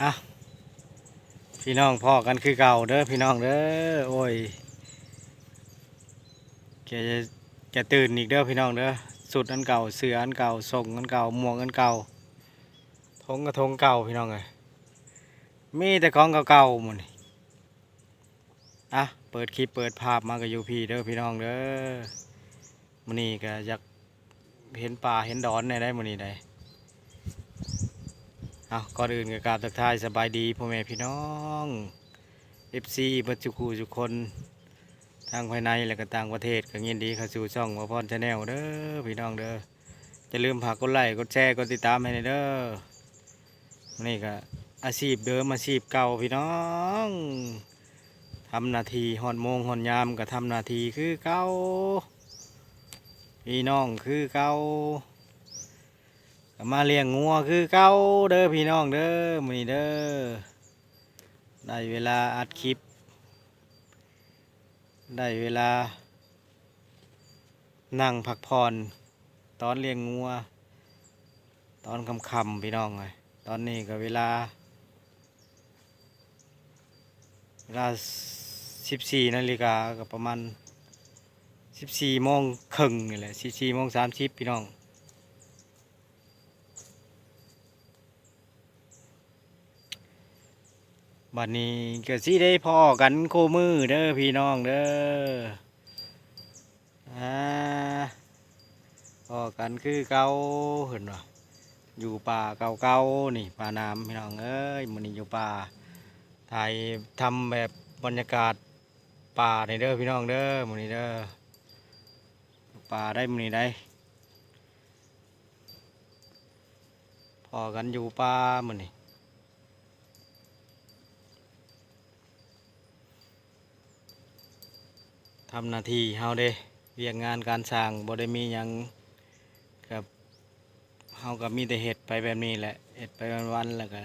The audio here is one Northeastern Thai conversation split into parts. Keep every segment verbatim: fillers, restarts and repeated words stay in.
อ่ะ พี่น้องพ้อกันคือเก่าเด้อพี่น้องเด้อ โอ้ย แกจะ จะตื่นอีกเด้อพี่น้องเด้อ ชุดอันเก่า เสื้ออันเก่า ส่งอันเก่า หมวกอันเก่า ทงกะทงเก่าพี่น้องเอ้ย มีแต่ของเก่าๆหมดนี่ อ่ะ เปิดคลิปเปิดภาพมาก็อยู่พี้เด้อพี่น้องเด้อ มื้อนี้ก็อยากเห็นป่าเห็นดอนแหน่ได้มื้อนี้ได้ เอา ก่อนอื่นก็กราบทักทายสบายดีพ่อแม่พี่น้อง เอฟซี เบิดสุขุสุคน ทั้งภายในและก็ต่างประเทศ ก็ยินดีเข้าสู่ช่องบ่าวพร Channel เด้อพี่น้องเด้อ อย่าลืมฝากกดไลค์กดแชร์กดติดตามให้แหน่เด้อ นี่ก็อาชีพเดิมอาชีพเก่าพี่น้อง ทำหน้าที่ฮอดโมงฮอดยามก็ทำหน้าที่คือเก่า พี่น้องคือเก่า ก็มาเลี้ยงงัวคือเก่าเด้อพี่น้องเด้อ มื้อนี้เด้อ ได้เวลาอัดคลิป ได้เวลานั่งพักผ่อน ตอนเลี้ยงงัว ตอนค่ำๆพี่น้องเอ้ย ตอนนี้ก็เวลา เวลา สิบสี่นาฬิกา ก็ประมาณ สิบสี่โมงครึ่งนี่แหละ สิบสี่โมงสามสิบพี่น้อง บัดนี้ก็สิได้พ้อกันคู่มื้อเด้อพี่น้องเด้อ อ่า พ้อกันคือเก่า เห็นบ่ อยู่ป่าเก่าๆนี่ ป่าหนามพี่น้องเอ้ย มื้อนี้อยู่ป่า ถ่ายทำแบบบรรยากาศป่านี่เด้อพี่น้องเด้อ มื้อนี้เด้อ ป่าได้มื้อนี้ได้ พ้อกันอยู่ป่ามื้อนี้ ทำหน้าที่เฮาเด้ เวียกงานการสร้างบ่ได้มีหยัง กับเฮาก็มีแต่เฮ็ดไปแบบนี้แหละ เฮ็ดไปวันๆ แล้วก็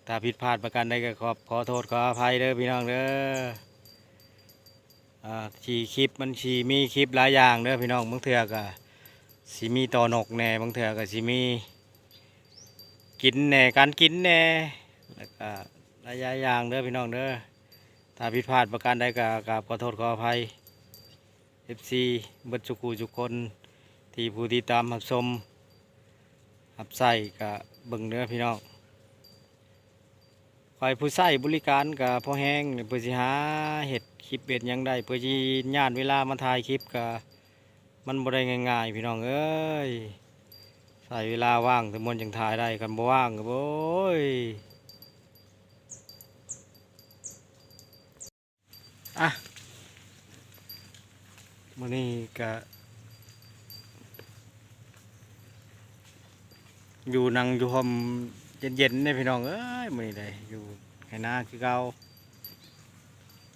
ถ้าผิดพลาดประการใดก็ขอ ขอโทษขออภัยเด้อพี่น้องเด้อ อ่า สิคลิปมันสิมีคลิปหลายอย่างเด้อพี่น้อง บางเทื่อก็สิมีต่อนกแหน่ บางเทื่อก็สิมีกินแหน่ การกินแหน่ แล้วก็หลายๆอย่างเด้อพี่น้องเด้อ ถ้าผิดพลาดประการใดก็กราบขอโทษขออภัย เอฟซี เบิดสุขุสุคน ที่ผู้ติดตามรับชม รับใช้ก็เบิ่งเด้อพี่น้อง ข้อยผู้ใช้บริการก็พอแฮง เพื่อสิหาเฮ็ดคลิปเฮ็ดหยังได้ เพื่อสิย่านเวลามาถ่ายคลิปก็มันบ่ได้ง่ายๆ พี่น้องเอ้ย ใช้เวลาว่างแต่มวนจังถ่ายได้ คันบ่ว่างก็โอ้ย อ่ะ มื้อนี้ก็ อยู่นั่งอยู่ฮ่มเย็นๆเด้อพี่น้องเอ้ย มื้อนี้ได้อยู่ไฮ่นาคือเก่า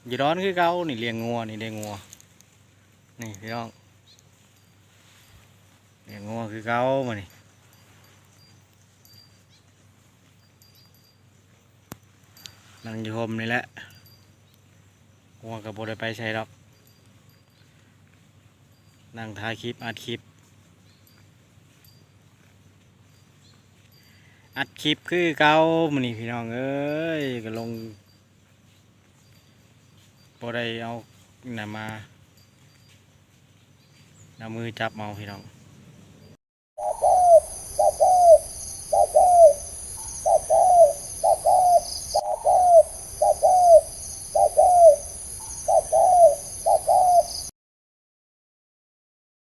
อยู่ดอนคือเก่า นี่เลี้ยงงัว นี่เลี้ยงงัว นี่พี่น้อง เลี้ยงงัวคือเก่ามื้อนี้ นั่งอยู่ฮ่มนี่แหละ งัวก็บ่ได้ไปไสดอก นั่งถ่ายคลิป อัดคลิป อัดคลิปคือเก่ามื้อนี้พี่น้องเอ้ย ก็ลง บ่ได้เอาน่ะมา เอามือจับเอาพี่น้อง